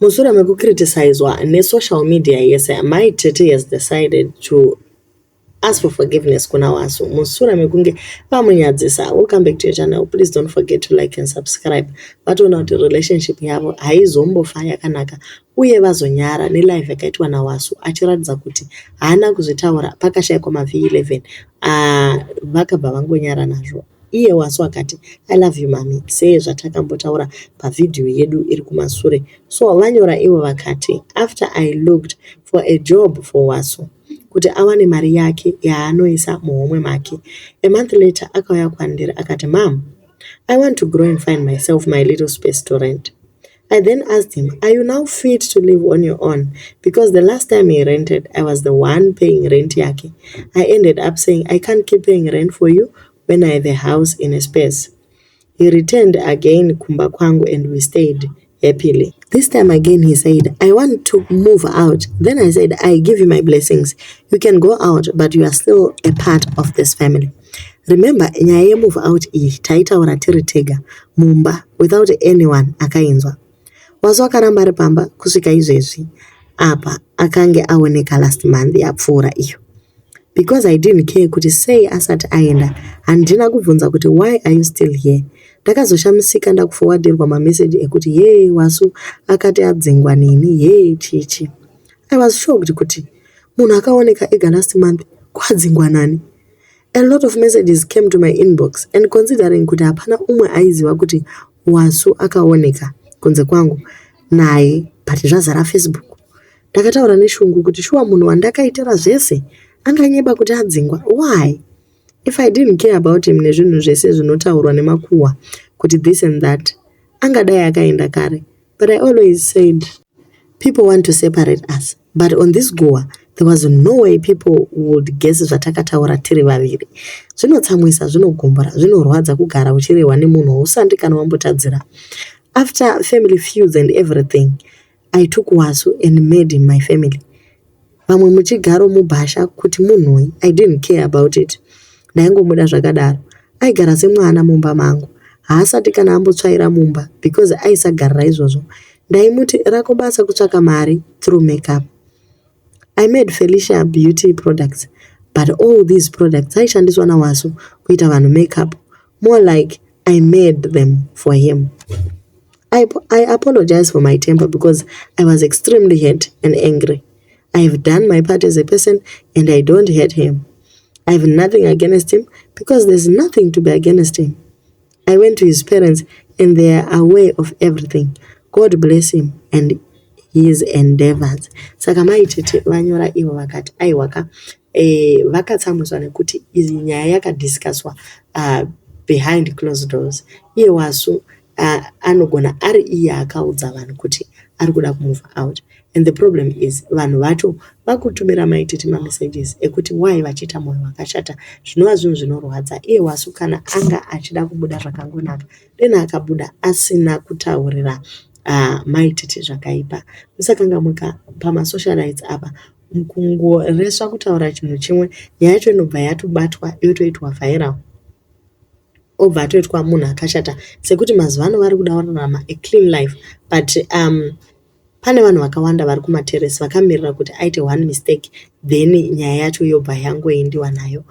Mushure mekukritisizwa nesocial media yese, Mai Tete has decided to ask for forgiveness kuna Wasu mushure mekunge vamunyadzisa. Welcome back to your channel. Please don't forget to like and subscribe. Vatoona kuti relationship yavo haizombofa yakanaka uye vazonyara nelive yakaitwa naWasu achiratidza kuti haana kuzvitaura pakashayikwa maV11. Vakabva vangonyara nazvo. Iye Wasu akati, "I love you, mummy," sezvatakambotaura pavhidhiyo yedu iri kumasure. So vanyora ivo vakati, "After I looked for a job for Wasu kuti awane mari yake yaanoisa muhomwe make, a month later akauya kwandiri akati, 'Mum, I want to grow and find myself my little space to rent.' I then asked him, 'Are you now fit to live on your own?' Because the last time he rented, I was the one paying rent yake. I ended up saying, 'I can't keep paying rent for you when I have a house in a space.' He returned again kumba kwangu and we stayed happily. This time again he said, 'I want to move out.' Then I said, 'I give you my blessings. You can go out, but you are still a part of this family.' Remember, nyaya yemove out iyi taitaura tiri tega mumba without anyone akainzwa. Wasu akaramba ari pamba kusvika izvezvi. Apa akange aoneka last month yapfuura iyo. Because I didn't care kuti sei asati aenda, handina kubvunza kuti, 'Why are you still here?' Ndakazoshamisika ndakufowadhirwa mameseji ekuti, 'Yee, Wasu akati adzingwa neni, yee chichi.' I was shocked kuti munhu akaoneka ega last month kwadzingwa nani. A lot of messages came to my inbox, and considering kuti hapana umwe aiziva kuti Wasu akaoneka kunze kwangu naye, but zvazara Facebook. Ndakataura neshungu kuti shuwa munhu wandakaitira zvese anganyeba kuti adzingwa? Why? If I didn't care about him nezvinhu zvese zvinotaurwa nemakuhwa kuti this and that, angadai akaenda kare. But I always said people want to separate us, but on this guhwa there was no way people would guess zvatakataura tiri vaviri. Zvinotsamwisa, zvinogumbura, zvinorwadza kugara uchirehwa nemunhu wausati kana wambotadzira. After family feuds and everything, I took Wasu and made him my family. Vamwe muchigaro mubhasha kuti munhui, I didn't care about it. Ndaingomuda zvakadaro. Aigara semwana mumba mangu. Haasati kana ambotsvaira mumba because aisagarira izvozvo. Ndaimuti rako basa kutsvaka mari through makeup. I made Felicia Beauty products, but all these products aishandiswa naWasu kuita vanhu makeup. More like I made them for him. I apologize for my temper because I was extremely hurt and angry. I have done my part as a person and I don't hate him. I have nothing against him because there's nothing to be against him. I went to his parents and they are aware of everything. God bless him and his endeavors." Saka Mai Tete vanyora ivo vakati aiwaka, vakatsamwiswa nekuti iyi nyaya yakadiscusswa behind closed doors. Iye Wasu anogona ari iye akaudza vanhu kuti ari kuda kumove out, and the problem is vanhu vacho vakutumira Mai Tete mamessages ekuti why vachiita mwoyo wakashata, zvinova zvinhu zvinorwadza. Iye Wasu kana anga achida kubuda zvakangonaka, dena akabuda asina kutaurira Mai Tete zvakaipa. Musakangamuka pamasocialites apa, kungoresva kutaura chinhu chimwe, nyaya yacho inobva yatobatwa yotoitwa viral, obva atoitwa munhu akashata, sekuti mazuva ano vari kuda kurarama a clean life. But pane vanhu vakawanda vari kumateresi vakamirira kuti aite one mistake, then nyaya yacho yobva yangoendiwa nayo.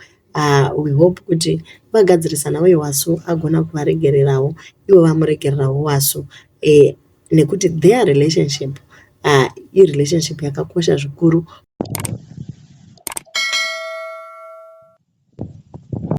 We hope kuti vagadzirisana uye Wasu agona kuvaregererawo, ivo vamuregererawo Wasu, nekuti their relationship irelationship yakakosha zvikuru.